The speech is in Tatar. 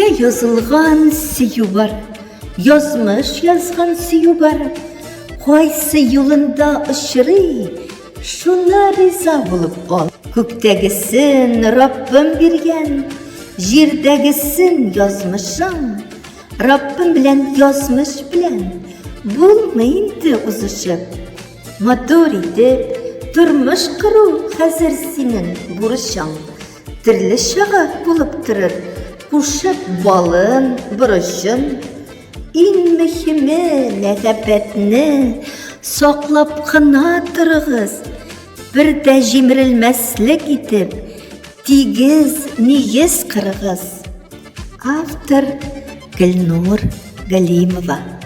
Күктә язылган сөю бар, язмыш язган сөю бар. Кайсы юлында очрый, шуна риза булып ал. Күктәгесен Раббым биргән, җирдәгесен язмышың. Раббым белән язмыш белән булмый инде узышып. Матур итеп тормыш кору хәзер синең бурычың. Төрле чагы булып торыр, кушып балын, борычын. Иң мөһиме мәхәббәтне саклап кына торыгыз. Бер дә җимерелмәслек итеп тигез нигез кырыгыз. Автор Гөлнур Галимова.